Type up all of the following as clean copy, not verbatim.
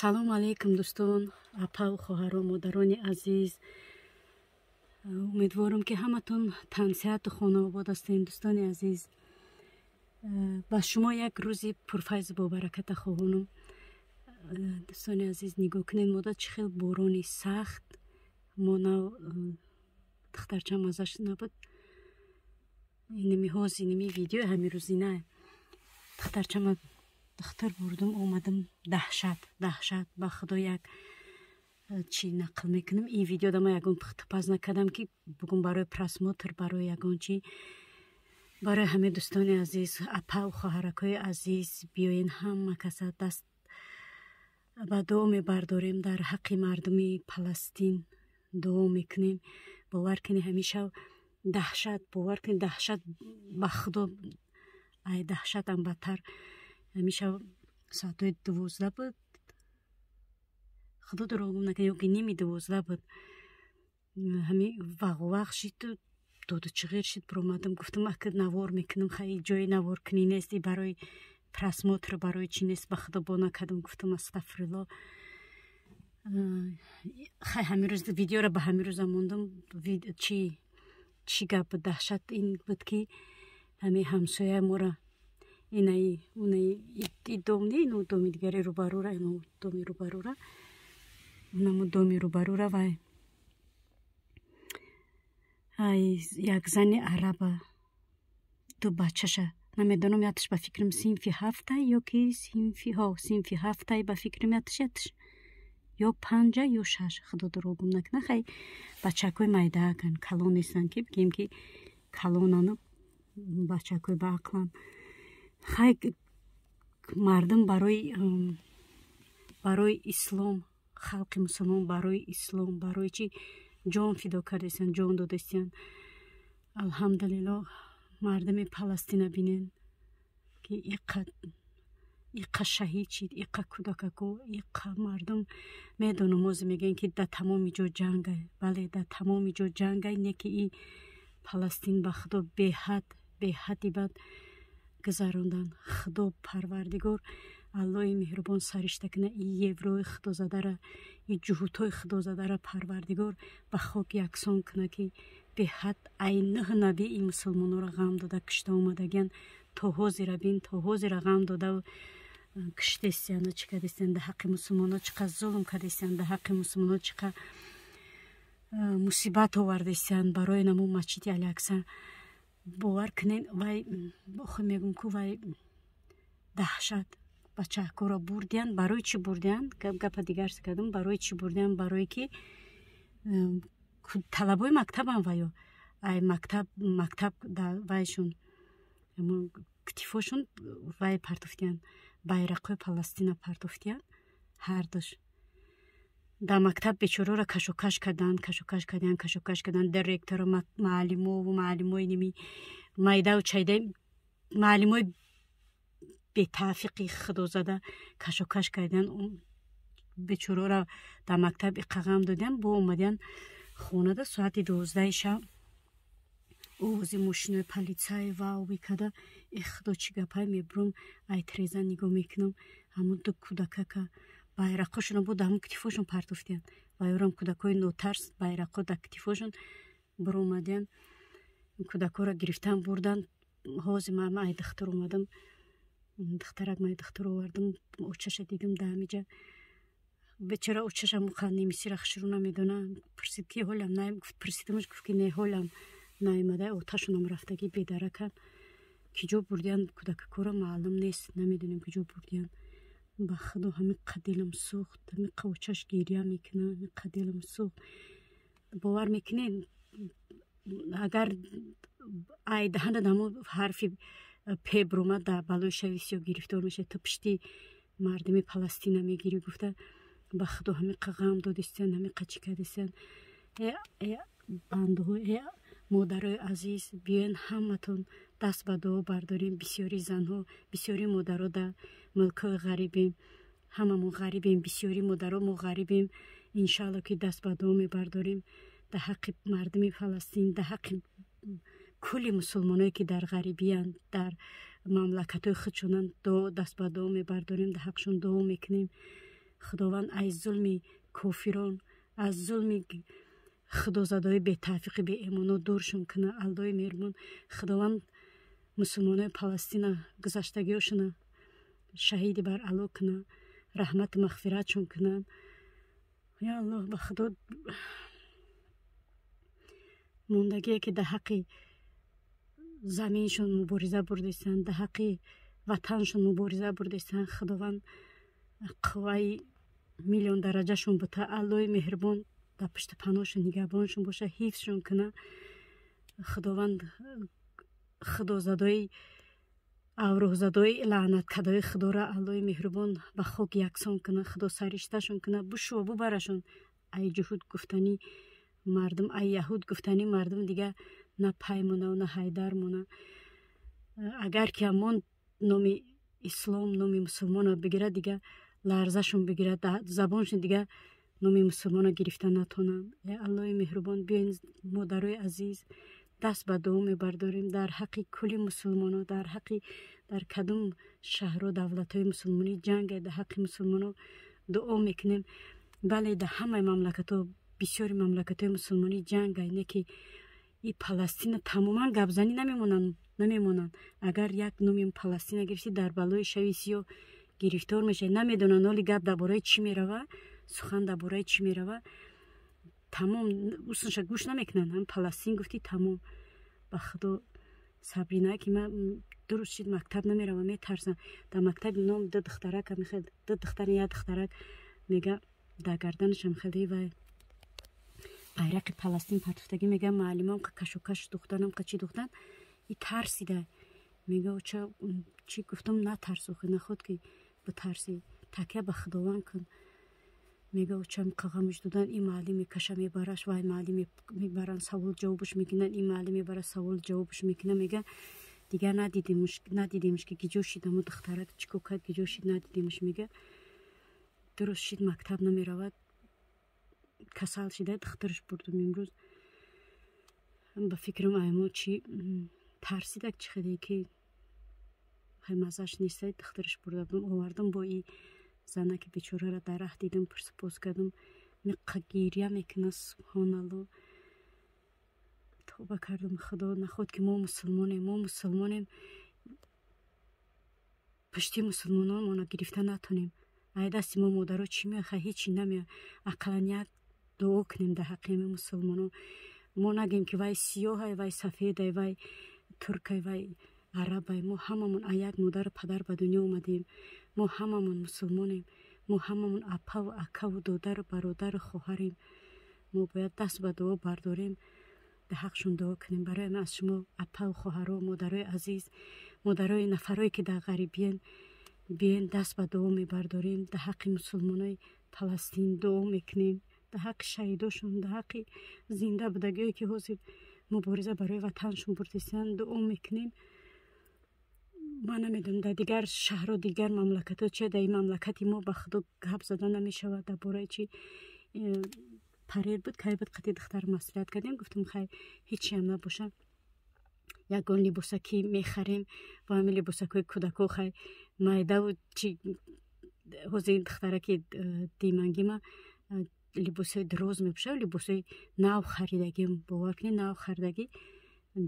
Салому алейкум, дӯстон, апаву хоҳаро, модарони азиз. Умедворам, ки ҳаматон тансиҳату хонаобод ҳастем. Дӯстони азиз, ба шумо як рӯзи пурфайзу бобараката хоҳонам. Дӯстони азиз, нигоҳ кунед, мода чӣ хел борони сахт. Мо нав духтарчам мазаш набуд. Инами ҳоз, инами видео ҳамин рӯзина. Духтарчама духтар бурдум, омадам, даҳшат, даҳшат. Ба Худо, як чӣ нақл мекунам. Ин видеода ма ягон пухтупаз накардам, ки бугум барои просмотр, барои ягон чӣ. Барои ҳамаи дӯстони азиз, апаву хоҳаракҳои азиз, биёен, ҳама каса даст ба дуо мебардорем, дар ҳаққи мардуми Паластин дуо мекунем. Бовар кунед, ҳамин даҳшат, бовар кунед, даҳшат, ба Худо, ай даҳшатам бадтар. Ҳамин шаб соатҳои 12 буд, Худо дурӯғ накунад, ёки 11:30 буд. Ҳамин вағу-вағ шиду доду чиғир шид. Биромадам, гуфтам, ака, навор мекунам. Хай, ҷои наворкунӣ нест, барои просмотр, барои чӣ нест. Ба Худо, бо накардам, гуфтам, астафирулло. Хай, ҳамин рӯз видеоро ба ҳамин рӯза мондам. Чӣ чӣ гап буд? Даҳшат ин буд, ки ҳамин ҳамсояи моро, инаи унаи и дом не, ину доми дигари рӯбарӯра, ину доми рӯбарӯра, унаму доми рӯбарӯра, вай ай як зани араба ду бачаша, намедонам, яташ, ба фикрам, синфи ҳафта ё ки синфи, ҳо, синфи ҳафтай, ба фикрам, яташ ё панҷа ё шаш, Худо дурӯғ гум накунад. Хай, бачакҳои майдаакан, калон нестанд, ки бигем, ки калонану бачакҳои баақлан. Хай, мардум барои ислом, халқи мусулмон барои ислом, барои чӣ ҷон фидо кардастиянд, ҷон додастиянд. Алҳамдулилло, мардуми Паластина бинен, ки иққа шаҳид шид, иққа кӯдакако, иққа мардум. Медонам, ҳозир мегӯянд, ки дар тамоми ҷо ҷангай. Бале, дар тамоми ҷо ҷангай, не ки и Паластин, ба Худо, беҳад, беҳадди бад гузаронданд. Худо Парвардигор, Аллоҳи меҳрубон саришта кунад и еврои худозадара, и ҷуҳудҳои худозадара Парвардигор ба хок яксон кунад, ки беҳад ай нӯҳ наби и мусулмонҳоро ғам дода, кушта омадагиянд. То ҳозира бин, то ҳозира ғам дода куштестиянд, чӣ кардестиянд, дар ҳаққи мусулмонҳо чӣ қадр зулм кардестиянд, дар ҳаққи мусулмонҳо чӣ қадр мусибат овардестиянд. Барои намо масҷиди Алякса, бовар кунед, вай охир мегӯм ку, вай даҳшат. Бачаҳкоро бурдиянд. Барои чӣ бурдиянд? Гапа дигар кардам. Барои чӣ бурдиянд? Барое ки талабои мактабам ваё ай мактаб вайшон китифошон вай партофтиянд, байрақҳои Паластина партофтиянд ҳардуш. Дар мактаб бечораро кашокаш карданд, кашокаш карданд, кашокаш карданд. Директору мааллимову мааллимои ними майдаву чайда, мааллимои бетавфиқи худозада кашокаш карданд бечораро. Дар мактаб иққа ғам додиянд. Бо омадиянд хонада, соати 12-и шаб овози мошинои полицай вав мекарда. Э, Худо, чӣ гапай? Мебурам, ай треза нигоҳ мекунам, ҳамун ду кӯдакака байрақҳошонро бо ҳамун китифошон партофтиянд. Вайорам кӯдакҳои нотарс, байрақҳо дар китифошон биромадиянд, кӯдакҳоро гирифтан бурданд. Ҳозир ман ай духтур омадам, духтарак май духтур овардам, очаша дидам дар ҳамиҷа. Бечора очаша муқа немисира хушрӯ намедона. Пурсид, ки ҳолам най, пурсидамаш, гуфт, ки не, ҳолам наомада, оташонам рафтагӣ, бедаракан. Ки ҷо бурдиянд кӯдакакора, маълум нест, намедонем, ки ҷо бурдиянд. Ба Худо, ҳамин қа дилам сӯхт, ҳамин қа очаш гиря мекунад, ҳамин қа дилам сӯхт. Бовар мекунед, агар ай даҳанат ҳамон ҳарфи пе биромад, дар балои шави сиёҳ гирифтор мешавад. Ту пишти мардуми Паластина мегирӣ, гуфта. Ба Худо, ҳамин қа ғам додистиянд, ҳамин қа чӣ кардистиянд. Э бандаҳо, э модарои азиз, биёен, ҳаматон даст ба дуо бардорем. Бисёри занҳо, бисёри модаро дар мулкҳои ғарибем, ҳамамо ғарибем, бисёри модаро мо ғарибем. Иншаалло, ки даст ба дуо мебардорем дар ҳаққи мардуми Фаластин, дар ҳаққи кулли мусулмоное, ки дар ғарибиянд, дар мамлакатҳои худшонанд. Даст ба дуо мебардорем, дар ҳаққшон дуо мекунем. Худованд аз зулми кофирон, аз зулми худозадаҳои бетавфиқи беэмоно дуршон куна. Аллоҳи меҳрубон, Худованд мусулмонои Паластина гузаштагиҳошона шаҳиди бар Алло куна, раҳмату мағфиратшон кунанд. Ё Аллоҳ, ба Худо мондагие ки дар ҳаққи заминшон мубориза бурдистанд, дар ҳаққи ватаншон мубориза бурдистанд, Худованд қувваи миллион дараҷашон бута. Аллоҳи меҳрубон дар пушти паноҳшон, нигаҳбоншон боша, ҳифзшон куна. Худованд худозадои авруҳзадои лаънаткадаҳои Худоро Аллоҳи меҳрубон ба хок яксон куна, Худо саришташон куна, бушува бубарашон. Ай ҷуҳуд гуфтани мардум, ай яҳуд гуфтани мардум дига на пай монаву на ҳайдар мона. Агар ки ҳамон номи ислом, номи мусулмонро бигирад, дига ларзашон бигирад, забоншон дига номи мусулмонро гирифта натонанд. Э Аллоҳи меҳрубон, биёин, модарои азиз, даст ба дуо мебардорем дар ҳаққи кулли мусулмоно, дар ҳаққи дар кадом шаҳру давлатҳои мусулмонӣ ҷанге, дар ҳаққи мусулмоно дуо мекунем. Бале, дар ҳамаи мамлакатҳо, бисёри мамлакатҳои мусулмонӣ ҷанг, не ки и Паластина тамоман гапзанӣ намемонанд. Агар як номи Паластина гирифтӣ, дар балои шави сиёҳ гирифтор мешавӣ. Намедонанд оли гап дар бораи чӣ мерава, сухан дар бораи чӣ мерава. Тамом усунша гӯш намекунанд. Ҳам Паластин гуфтӣ, тамом. Ба Худо, Сабрина ки ман дуруст шид, мактаб намеравам, метарсам. Дар мактаби ном ду духтарак, ду духтари, як духтарак мега, дар гарданашам хеле вай байрақи Паластин партофтагӣ. Мега, муаллимам кашокаш духтанам қачи духтан и тарсида. Мега, оча, чӣ? Гуфтам, натарс, охи наход ки битарсӣ, такя ба Худованд кун. Мега, очам қағамш додан, ин муаллим мекаша, мебараш, вай муаллим мебаранд, савол ҷавобш мекунанд, ин муаллим мебара, савол ҷавобш мекунад. Мега, дигар надидемш ки гиҷо шид амо духтарак, чӣ кор кард, гиҷо шид, надидемш. Мега, дуруст шид, мактаб намеравад, касал шида, духтараш бурдум имрӯз. Ба фикрам, аймо чи тарсидак, чӣ хеле ки маззаш неста, духтараш бурда будам, овардам. Бо и занаки бечораро дар раҳ дидам, пурсупос кардам, миққа гиря мекунад. Субҳоналло, тоба кардам. Худо, наход ки мо мусулмонем, мо мусулмонем, пушти мусулмононмонро гирифта натонем. Ай дасти мо модаро чӣ меояд? Ҳечи намеояд. Ақаллан як дуо кунем дар ҳаққи ҳамин мусулмонон. Мо нагӯем ки вай сиёҳай, вай сафедай, вай туркай, вай арабай. Мо ҳамамон аз як модару падар ба дунё омадем. Мо ҳамамон мусулмонем. Мо ҳамамон апаву акаву додару бародару хоҳарем. Мо бояд даст ба дуо бардорем, дар ҳақшон дуо кунем. Барои ман аз шумо, апаву хоҳаро, модарои азиз, модарои нафарое ки дар ғарибиен, биёен, даст ба дуо мебардорем, дар ҳаққи мусулмонои Паластин дуо мекунем, дар ҳаққи шаҳидошон, дар ҳаққи зинда будагиҳое ки ҳозир мубориза барои ватаншон бурдистанд, дуо мекунем. Ман намедонам, дар дигар шаҳру дигар мамлакатҳо чи, дар ин мамлакати мо, ба Худо, гап зада намешавад дар бораи чи. Парер буд, кай буд, қати духтар маслиҳат кардем, гуфтам, хай, ҳечиам набоша, ягон либоса ки мехарем, бо ҳамин либосакҳои кӯдако, хай, майдаву чи. Ҳозир ин духтараки димангима либосҳои дроз мепӯшад, либосҳои нав харидагӣ, бовар кунед, нав харидагӣ.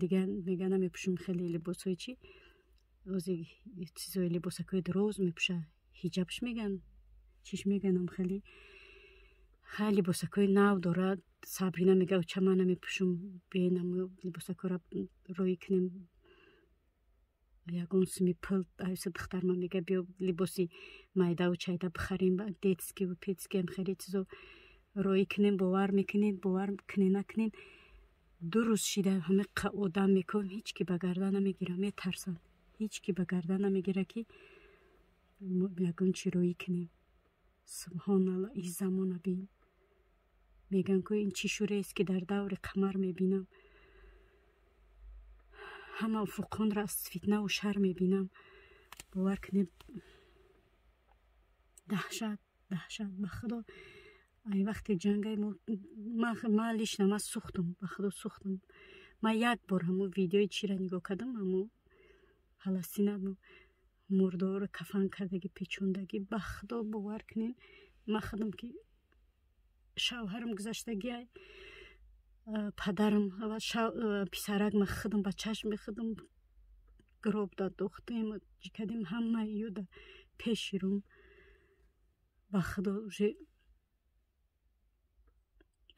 Дигар мега, намепӯшум хеле либосҳои чи. Ҳозир чизои либосакҳои дроз мепӯшад, ҳиҷабш меган, чиш меганам, хеле хай либосакҳои нав дорад. Сабрина мега, оча, ман намепӯшум, биёен, либосакҳоро роӣ кунем, ягон суми пул. Айса духтарма мега, биё, либоси майдаву чайда бихарем, детскийву петскиам, хеле чизо роӣ кунем. Бовар мекунед, бовар кунед, накунед, 2 рӯз шида ҳамин одам мекунем, ҳеҷ ки ба гардан намегирад, метарсанд, ҳеҷ ки ба гардан намегирад ки ягон чи роӣ кунем. Субҳоналло, ин замона бин. Мегӯям ку, ин чӣ шӯрест ки дар даври қамар мебинам, ҳама уфуқонро аз фитнаву шар мебинам. Бовар кунед, даҳшат, даҳшат. Ба Худо, ай вақте ҷангай ман лично ман сӯхтум, ба Худо, сӯхтум. Ман як бор ҳамун видеои чиро нигоҳ кардам, ҳамун Паластина, мурдоро кафан кардагӣ, печондагӣ. Ба Худо, бовар кунед. Ман худам ки шавҳарам гузаштагиай, падарам ва писарак, ман худам ба чашми худам гроб дадохтем, чӣ кардем, ҳамаи ё да пеши рум. Ба худо, уже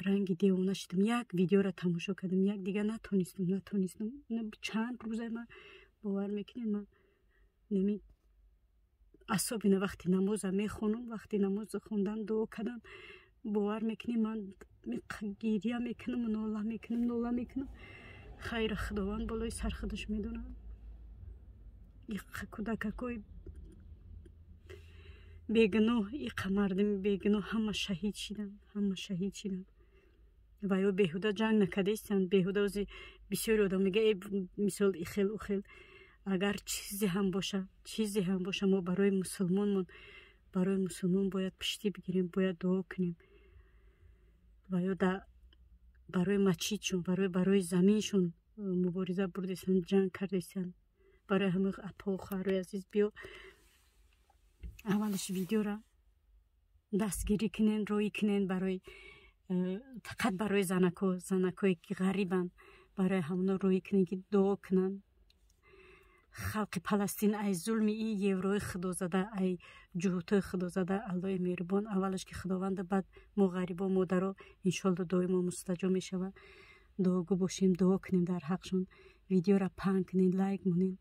ранги девона шудам. Як видеоро тамошо кардам, як дига натонистам. Чанд рӯза ман, бовар мекунед, ман неми, особенно вақти намоза мехонам, вақти намоз хондан, дуо кардан, бовар мекунед, ман гиря мекунам, нола мекунам, нола мекунам. Хайра, Худованд болои сар худаш медонад. Иқа кӯдакакои бегуноҳ, иқа мардуми бегуноҳ ҳама шаҳид шиданд, ҳама шаҳид шиданд. Ва ё беҳуда ҷанг накардаистанд, беҳуда. Ози бисёри одам мега, э, мисол, ихел ухел. Агар чизе ҳам боша, чизе ҳам боша, мо барои мусулмонмон, барои мусулмон бояд пиштӣ бигирем, бояд дуо кунем. Ва ё барои масҷидшон, барои заминшон мубориза бурдестанд, ҷанг кардестанд. Барои ҳамаи апо, хоҳарои азиз, биё, аввалаш видеора дастгирӣ кунен, роӣ кунен барои фақат барои занако, занакое ки ғарибанд, барои ҳамоно роӣ кунен, ки дуо кунанд халқи Паластин ай зулми и еврои худозада, ай ҷуҳутои худозада. Аллои меҳрубон, аввалаш ки Худованда, баъд мо ғарибо, модаро, иншолло, дуои мо мустаҷоб мешавад. Дуогӯ бошем, дуо кунем дар ҳақшон. Видеора паҳн кунен, лайк монен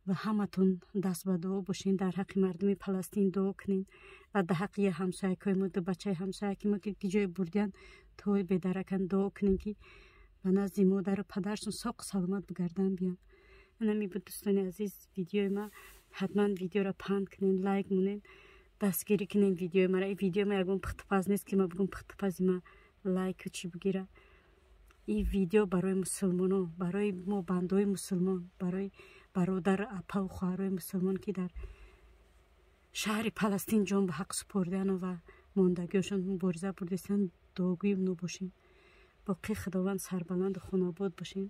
ва ҳаматон даст ба дуо бошен, дар ҳаққи мардуми Паластин дуо кунен ва дар ҳаққи ҳамсоякҳои мо, ду бачаи ҳамсояки мо, ки ҷое бурдиян, тои бедаракан, дуо кунем, ки ба назди модару падаршон соқу саломат бигардан биён. Инами буд, дӯстони азиз, видеои ма. Ҳатман видеоро паҳн кунен, лайк монен, дастгирӣ кунен видеои мара. И видеои ма ягон пухтупаз нест, ки ма бигӯм пухтупази ма лайку чӣ бигира. И видео барои мусулмоно, барои мо бандои мусулмон, барои бародару апаву хоҳарои мусулмон, ки дар шаҳри Паластин ҷон ба ҳақ супордану ва мондагиҳошон мубориза бурдестанд. Дуогӯи оно бошем. Боқӣ Худованд сарбаланду хонаобод бошен.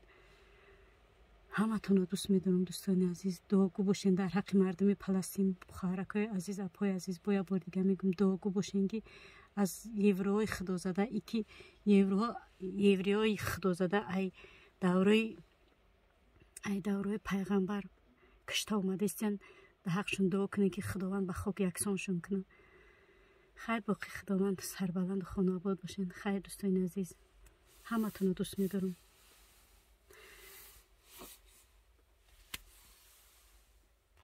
Ҳаматонро дӯст медорам, дӯстони азиз. Дуогӯ бошен дар ҳаққи мардуми Паластин. Хоҳаракҳои азиз, апои азиз, бо як бори дига мегӯм, дуогӯ бошен, ки аз евроҳои худозада, ики евреҳои худозада ай даврои пайғамбар кушта омадаистиянд, дар ҳақшон дуо кунем, ки Худованд ба хок яксоншон кунад. Хайр, боқӣ Худованд сарбаланду хонаобод бошен. Хайр, дӯстони азиз, ҳаматонро дӯст медорам.